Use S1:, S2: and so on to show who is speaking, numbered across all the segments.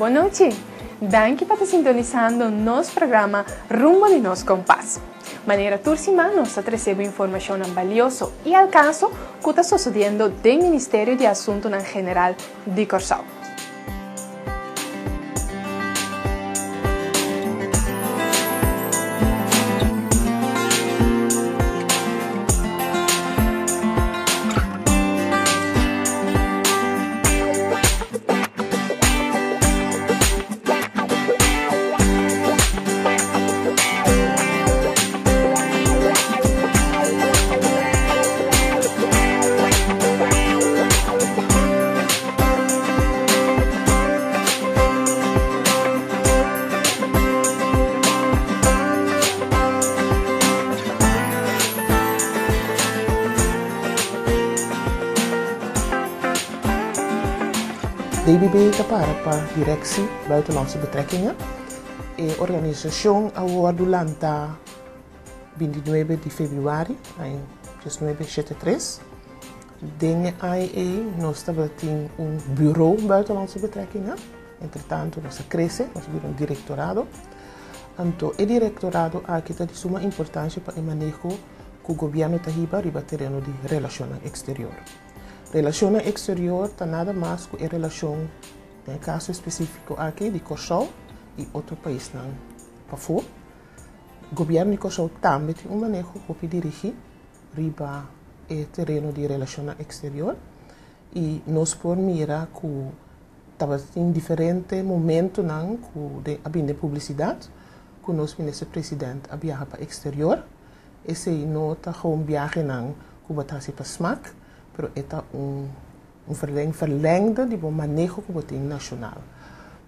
S1: Bon nochi! Danki pa ta sintonisando nos programa Rumbo di Nos Kompas. Manera tur siman nos ta trese bo informashonnan balioso i al kaso ku ta sosodiendo den Ministerio di Asuntunan General di Kòrsou.
S2: DBB ta para pa Directie Buitenlandse Betrekkingen. E organisashon a wòrdu lantá bintinuebe di febrüari aña diesnuebe shete tres. Den e aña ei nos tabatin un Bureau Buitenlandse Betrekkingen. Entretantu nos a krese, nos a bira un direktorado. Anto e direktorado aki ta di suma importansha pa e maneho ku gobièrnu ta hiba riba tereno di relashonnan eksterior. Relashonnan eksterior ta nada mas ku e relashon, den e kaso espesífiko aki, di Kòrsou i otro paisnan pafó. Gobièrnu di Kòrsou tambe tin un maneho hopi dirigí riba e tereno di relashonnan eksterior i nos por mira ku Tabatin diferente momentonan ku den a bini den publisidat ku nos minister president a biaha pa eksterior. Esei no ta gewoon biahenan ku bo ta hasi pa smak, pero e ta un un verleng verlengde di bo maneho ku bo tin nashonal.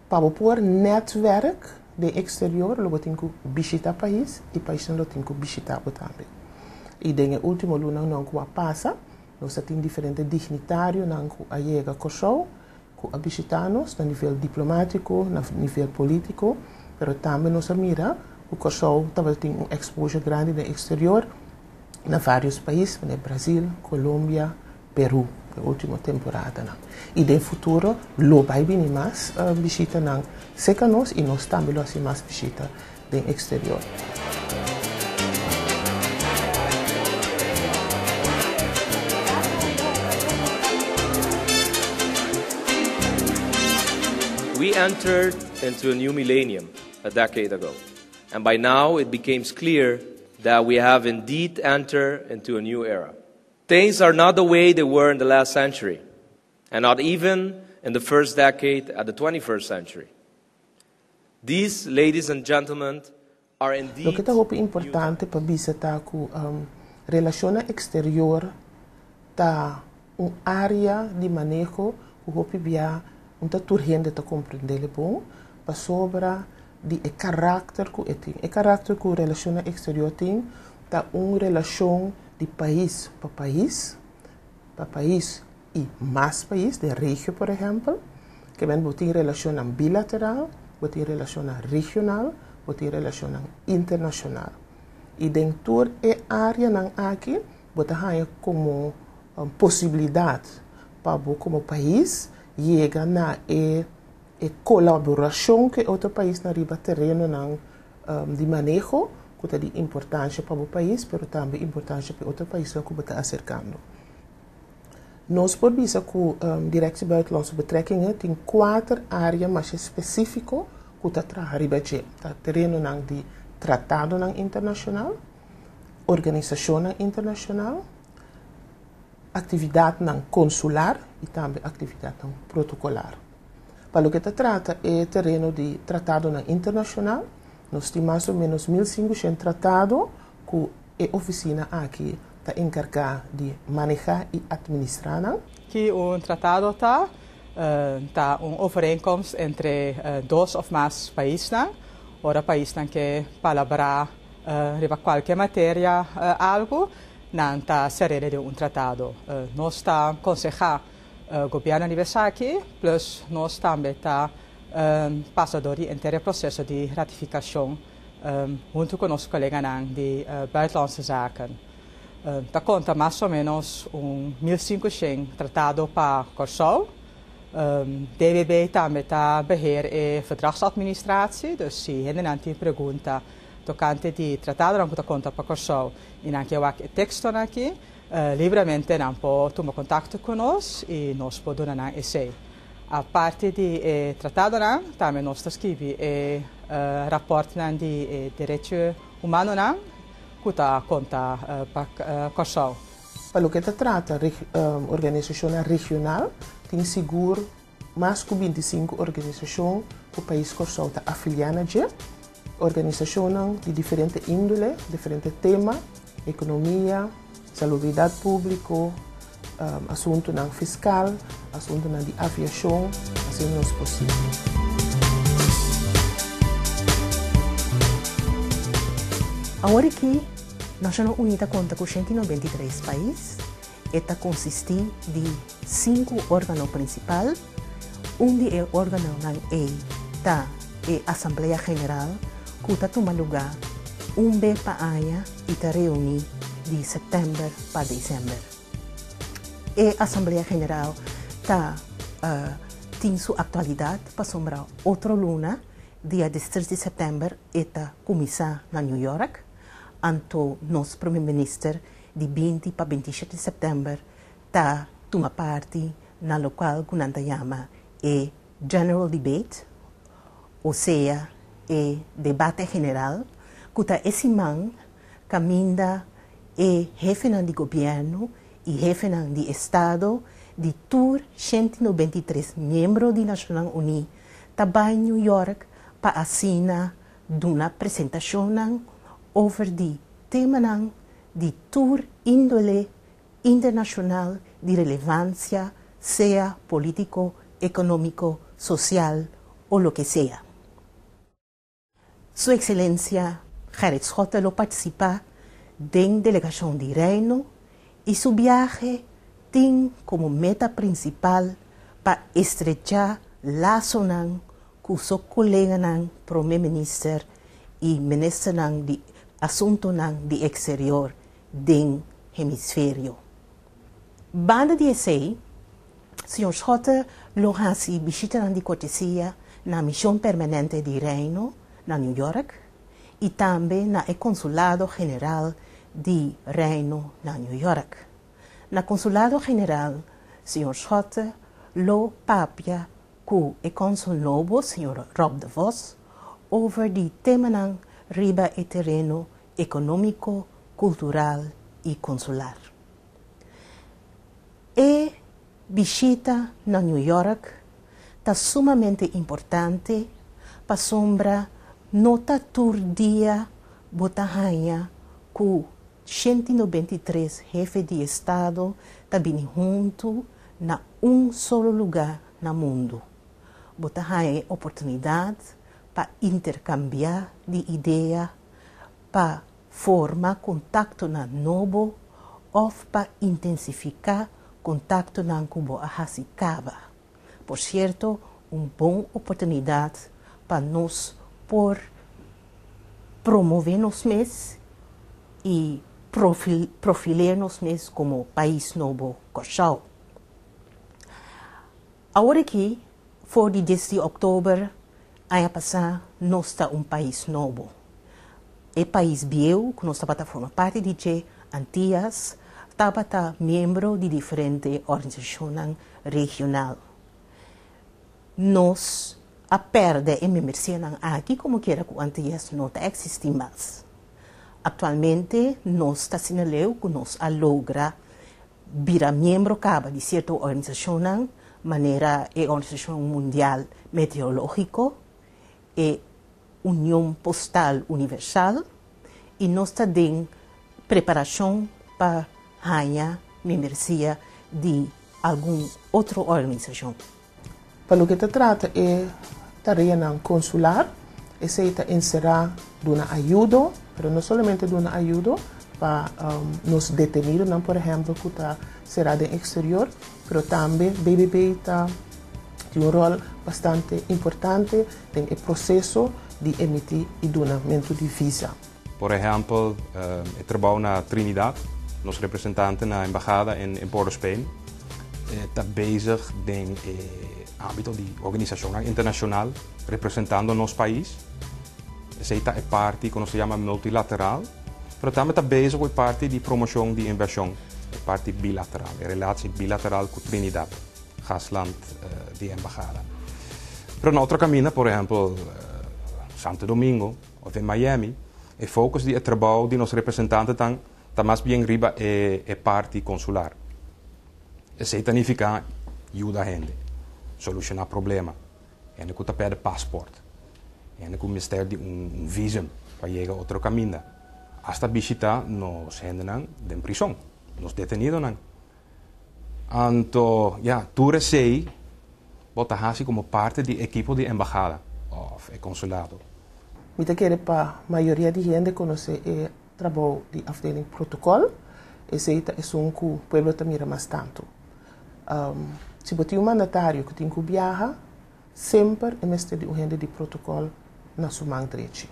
S2: Pa bo por nètwèrk den eksterior lo bo tin ku bishita pais i paisnan lo tin ku bishita bo tambe. I den e último lunanan ku a pasa Nos a tin diferente dignitarionan ku a yega Kòrsou, ku a bishitá nos na nivel diplomátiko, na nivel polítiko, pero tambe nos a mira ku Kòrsou tabatin un exposure grandi den eksterior na vários pais, manera Brazil, Colombia, Peru, e último temporadanan. I den futuro lo bai bini mas bishitanan serka nos i nos tambe lo hasi mas bishita den exterior.
S3: We entered into a new millennium a decade ago, and by now it became clear that we have indeed entered into a new era. Things are not the way they were in the last century, and not even in the first decade of the 21st century. These, ladies and gentlemen, are indeed
S2: Loke ta hopi importante pa bisa ta ku relashonnan eksterior ta un área di maneho ku hopi bia no ta tur hende ta komprendé bon pasobra di e karakter ku e tin. E karakter ku relashonnan eksterior tin ta un relashon di pais pa pais, pa pais i mas pais den regio por ehèmpel, ke men bo tin relashonnan bilateral, bo tin relashonnan regional, bo tin relashonnan internashonal. I den tur e áreanan aki bo ta haña komo posibilidat pa bo komo pais yega na e e kolaborashon ku e otro paisnan riba terenonan di maneho ku ta di importansha pa bo pais pero tambe importansha pa e otro paisnan ku bo ta aserkando. Nos por bisa ku Directie Buitenlandse Betrekkingen tin kuater área masha spesífiko ku ta traha riba dje. Ta terenonan di tratadonan internashonal, organisashonnan internashonal, aktividatnan konsular i tambe aktividatnan protokolar. Pa loke ta trata e tereno di tratadonan internashonal, nos tin mas o ménos 1500 tratado ku E ofisina aki ta enkargá di manehá i atministrá nan.
S4: Ki un tratado ta? Ta un overeenkomst entre dos òf mas paisnan. Ora paisnan ke palabrá riba kualke materia algu, nan ta ser'é den un tratado. Nos ta konsehá gobièrnu riba esaki, plus nos tambe ta pasa dor di henter e proseso di ratifikashon. Huntu ku nos koleganan di Buitenlandse Zaken ta konta mas o ménos un 1500 tratado pa Kòrsou. DBB tambe ta beheer e verdragsadministratie, dus si hendenan tin pregunta tokante di tratadonan ku ta konta pa Kòrsou i nan ke wak e tekstonan aki, libremente nan por tuma kontakto ku nos i nos por duna nan esei. Aparte di e tratadonan, tambe nos ta skibi e rapòrtnan di e derecho humanonan ku ta konta pa Kòrsou.
S2: Pa loke ta trata organisashonnan regional, tin sigur mas ku 25 organisashon ku pais Kòrsou ta afiliá na dje. Organisashonnan di diferente índole, diferente tema, ekonomia, salubridat públiko, asuntunan fiskal, asuntunan di aviashon, asina nos por sigui.
S5: Awor aki, Nashonnan Uní ta konta ku 193 pais. E ta konsistí di sinku órgano prinsipal. Un di e órganonan ei ta e Asamblea General ku ta tuma lugá un be pa aña i ta reuní di sèptèmber pa desèmber. E Asamblea General ta tin su aktualidat pasobra otro luna, dia 13 di sèptèmber, e ta kuminsá na New York. Anto nos Prome Minister di 20 pa 27 di sèptèmber ta tuma parti na lokual ku nan ta yama e General Debate, osea e debate general, ku ta e siman kaminda e hefenan di gobièrnu i hefenan di estado di tur 193 miembro di Nashonnan Uní ta bai New York pa asina duna presentashonnan over di temanan di tur índole internashonal di relevansia, sea polítiko, ekonómiko, sosial o loke sea. Su Ekselensia Gerrit Schotte lo partisipá den delegashon di Reino i su biahe tin komo meta prinsipal pa estrechá lasonan ku su koleganan Prome Minister i Ministernan di Asuntunan di Eksterior den hemisferio. Banda di esei, señor Schotte lo hasi bishitanan di kortesia na Mishon Permanente di Reino na New York i tambe na e Konsulado General di Reino na New York. Na Konsulado General, señor Schotte lo papia ku e kònsul nobo, señor Rob de Vos, over di temanan riba e tereno ekonómiko, kultural i konsular. E bishita na New York ta sumamente importante pasobra no ta tur dia bo ta haña ku 193 hefe di estado ta bini huntu na un solo lugá na mundu. Bo ta haña e oportunidat pa interkambiá di idea, pa forma kontaktonan nobo òf pa intensifiká kontaktonan ku bo a hasi kaba. Por sierto, un bon oportunidat pa nos por promové nos mes i profil, profileer nos mes komo pais nobo Kòrsou. Awor aki, for di 10 di òktober aña pasá, nos ta un pais nobo. E pais bieu ku nos tabata forma parti di dje, Antias, tabata miembro di diferente organisashonnan regional. Nos a pèrdè e membersianan aki komo kiera ku Antias no ta eksistí mas. Aktualmente nos ta asina leu ku nos a logra bira miembro kaba di sierto organisashonnan manera e Organisashon Mundial Meteorológiko, e Union Postal Universal i nos ta den preparashon pa haña membersia di algun otro organisashon.
S2: Pa loke ta trata e tareanan konsular, esei ta enserá duna ayudo, pero no solamente duna ayudo pa nos detenidonan, por ehèmpel, ku ta será den eksterior, pero tambe BBB ta tin un ròl bastante importante den e proseso di emití i dunamentu di visa.
S6: Por ehèmpel, e trabou na Trinidad, nos representante na embahada in Port of Spain ta bezig den e. ámbito di organisashonnan internashonal representando nos pais. Esei ta e parti ku nos ta yama multilateral, pero tambe ta bezig ku e parti di promoshon di invershon, e parti bilateral, e relatie bilateral ku Trinidad, gastland di embahada. Pero na otro kaminda, por ehèmpel Santo Domingo òf den Miami, e focus di e trabou di nos representantenan ta mas bien riba e parti konsular. Esei ta nifiká yuda hende, solushoná problema, hende ku ta pèrdè paspòrt, hende ku mester di un visum pa yega otro kaminda, asta bishitá nos hendenan den prison, nos detenidonan. Anto, ya, tur esei bo ta hasi komo parti di ekipo di embahada òf e konsulado.
S2: Mi ta kere pa mayoria di hende konosé e trabou di afdeling protokòl, esei ta esun ku pueblo ta mira mas tantu. Si bo tin un mandatario ku tin ku biaha, semper e mester di un hende di protokòl na su man drechi.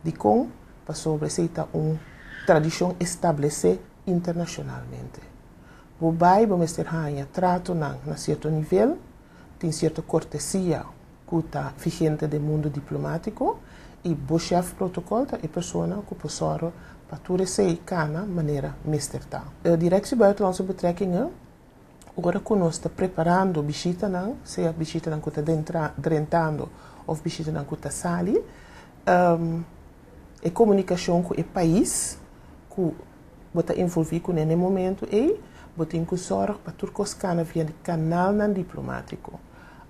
S2: Dikon? Pasobra esei ta un tradishon establesé internashonalmente. Bo bai bo mester haña tratonan na sierto nivel, tin sierto kortesia ku ta vigente den mundu diplomátiko i bo shèf protokòl ta e persona ku por sòru pa tur esei kana manera mester ta. Directie Buitenlandse Betrekkingen, ora ku nos ta preparando bishitanan, sea bishitanan ku ta drentando òf bishitanan ku ta sali, e komunikashon ku e pais ku bo ta envolví kuné na e momentu ei, bo tin ku sòrg pa tur kos kana via di kanalnan diplomátiko.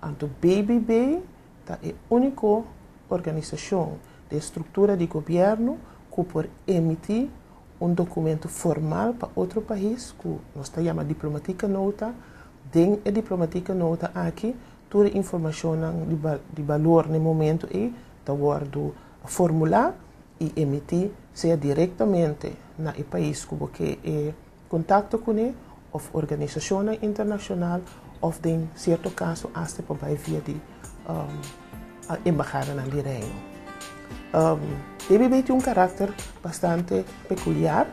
S2: Anto BBB ta e úniko organisashon den struktura di gobièrnu ku por emití un dokumento formal pa otro pais ku nos ta yama diplomatieke nota. Den e diplomatieke nota aki tur e informashonnan di balor na e momentu ei ta wòrdu formulá i emití sea direktamente na e pais ku bo ke e kontakto kuné òf organisashonnan internashonal òf den sierto kaso asta por bai via di embahadanan di Reino. BBB tin un karakter bastante pekuliar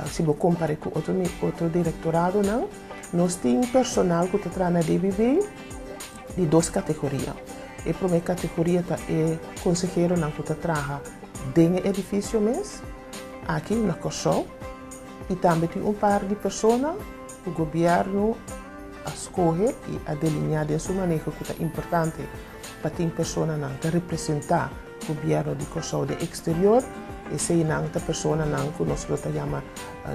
S2: si bo kompar'é ku otro otro direktoradonan. Nos tin personal ku ta traha na BBB di dos kategoria. E promé kategoria ta e konseheronan ku ta traha den e edifisio mes, aki na Kòrsou. I tambe tin un par di persona ku gobièrnu a skohe i a delineá den su maneho ku ta importante pa tin personanan ta representá gobièrnu di Kòrsou den eksterior. Eseinan ta personanan ku nos lo ta yama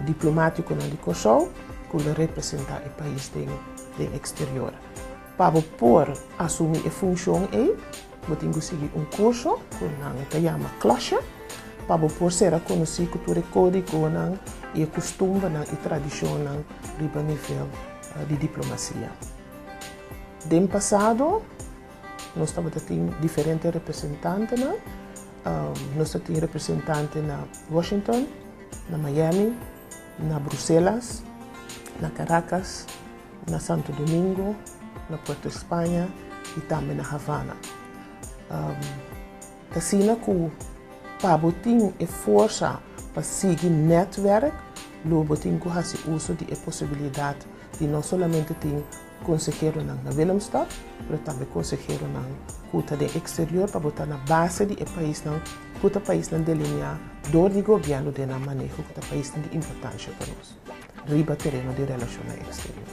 S2: diplomátikonan di Kòrsou ku lo representá e pais den den eksterior. Pa bo por asumí e funshon ei, bo tin ku sigui un kurso ku nan ta yama klasje pa bo por sera konosí ku tur e kódigonan i e kustumbernan i tradishonnan riba nivel di diplomasia. Den pasado nos tabata tin diferente representantenan. Nos ta tin representante na Washington, na Miami, na Bruselas, na Caracas, na Santo Domingo, na Puerto España i tambe na Havana. Ta asina ku pa bo tin e forsa pa sigui nètwèrk, lo bo tin ku hasi uso di e posibilidat di no solamente tin konseheronan na Willemstad, pero tambe konseheronan ku ta den eksterior pa bo ta na base di e paisnan ku ta paisnan delineá dor di gobièrnu den nan maneho ku ta paisnan di importansha pa nos. Riba tereno di relashonnan eksterior.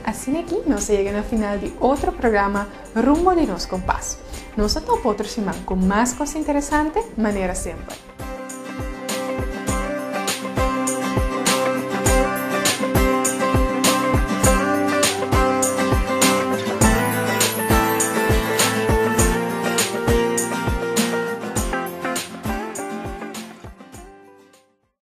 S1: Asina aki nos a yega na final di otro programa Rumbo di Nos Kompas. Nos a topa otro siman ku mas kos interesante manera semper.